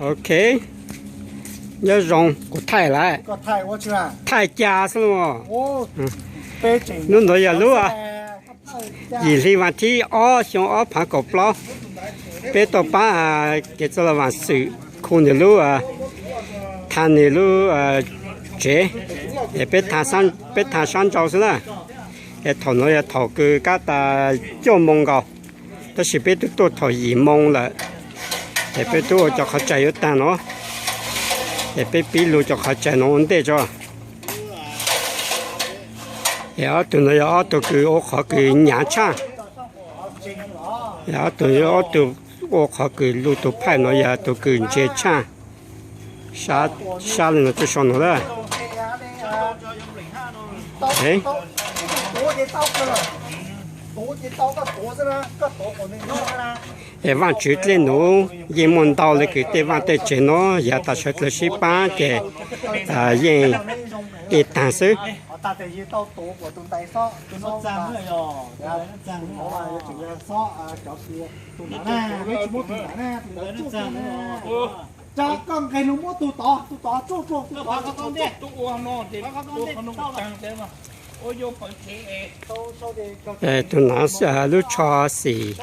Ok, nyob zoo, kuv thaij lawm. Thaij cas xwb los? Hnub ntawd yog lub yim hli vas thib ob xyoo ob phav kaum plaub, peb tuaj pab kev txoj laj vam xwm khu nws lub, tha nws lub tsev, es peb tha sab nraud xwb na. Es thaum no yog thaum kws kab tas cuaj moo nkaus, tab sis peb twb tuaj thaum yim moo lawm, es peb twb ua cov qhov tsaig yuav tag no, es peb pib lug cov qhov tsaig no ua ntej tso. Es ob tug no yog ob tug kws ua qhov kws nyav tshaj. Ob tug, ob tug ua qhov kws lug tus phaij no yog tus kws ntse tshaj. Sab li no tuaj sau no lawm. Es Vaajtswv dlej num yeej muaj ntau le kws tej vaaj tej tsev no, yav tas sawv dlawg sib paab ces yeej ib taag xwb. Tus naav lub tsho xim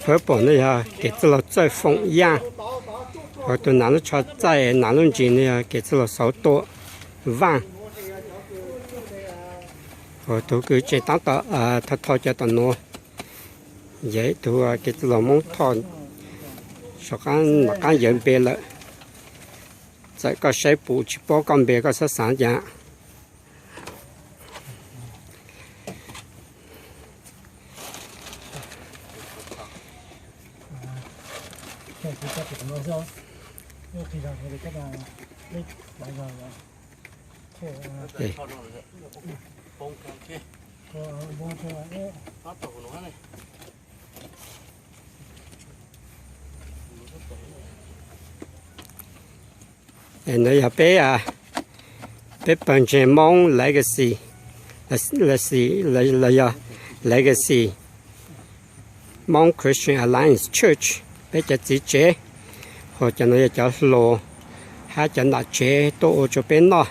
purple no yog kev txwj laug Txawj Foom Yaaj, hos tus naav lub tsho txaij naav lub ntsis no yog kev txwj laug Xauv Tuam Vaaj, hos tus kws tseem taab tom tho tho cov tom nuav yog ib tug kev txwj laug Moob Thoj, sau qaab, qaab yawv npe lawm. Txawm koj saib pum tsis paub koj npe koj xaav xaav cas. Nuav yog peb, peb pawg ntseeg Moob Legacy, los yog Legacy Moob Christian Alliance Church, peb cov txiv tsev, hos cov no yog cov hluas hab cov nam tsev tuaj ua rua peb noj.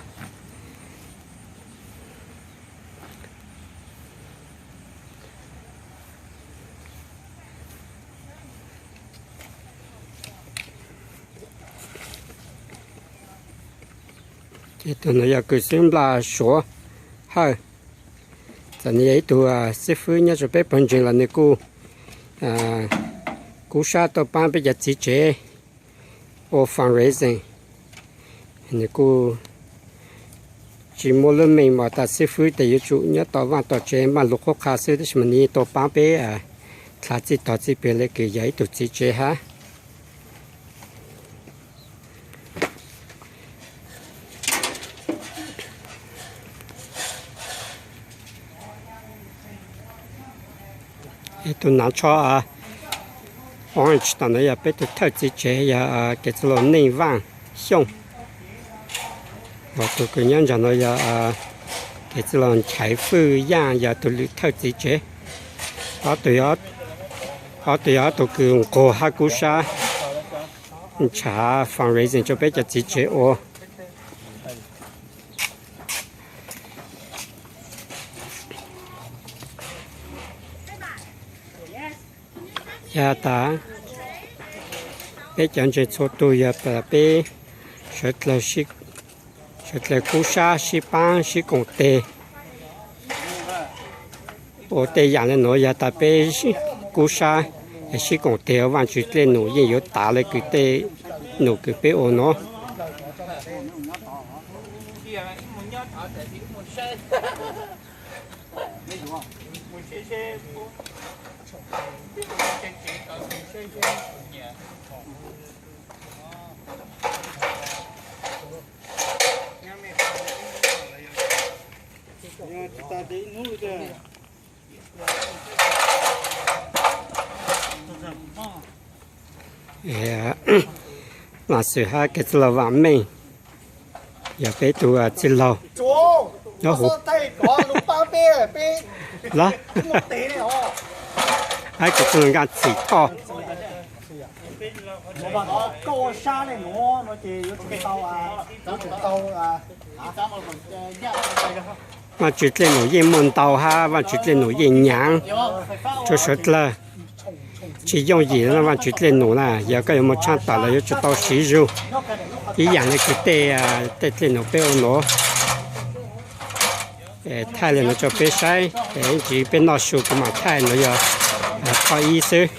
Ces tus no yog kws xib nplaj Suav Hawj. Txawm nws yog ib tug xib fwb nyob rua peb pawg ntseeg los nws kuj kub sab tuaj paab peb cov txiv tsev ua fundraising. Nws kuj tsis muaj lub meej mom tas xib fwb tes yuav tsum nyob tom vaaj tom tsev maaj lug qhuab qha xwb, tab sis mas nws yeej tuaj paab peb dlha txij tog txij peg le kws yog ib tug txiv tsev hab. Tus naav tsho orange tom nuav yog peb tug thawj txiv tsev yog kev txwj laug Neej Vaaj Xyooj. Hos tus kws nyob nraag nuav yog kev txwj laug Nchaiv Fwj Yaaj, yog tug lwm thawj txiv tsev. Ob tug yog ob tug kws nquag hab kub sab nrhav fundraising rua peb cov txiv tsev ua. Yog tas peb cov ntseeg txhua tug yog tas peb sawv dlawg kub sab sib paab sib koom teg ua tej yaam le nuav, yog tas peb kub sab sib koom teg ua Vaajtswv dlej num yeej yuav tav le kws tej num kws peb ua nuav. Vaam Xwm hab kev txwj laug Vaam Meej yog peb tug txwj laug nyob huv, hab kev txwj laug Nkaaj Txhim Thoj. Vaajtswv dlej num yeej muaj ntau hab, Vaajtswv dlej num yeej nyaav rua suav dlawg. Tsis yooj yim Vaajtswv dlej num na, yog koj yuav moog tshaaj tawm los yuav tsum tau siv zug. Ib yaam le kws tej, tej dlej num peb ua nuav, thaij le nuav rua peb saib, ib ntsis peb noj su kuv maam thaij nuav yog qhov ib xwb.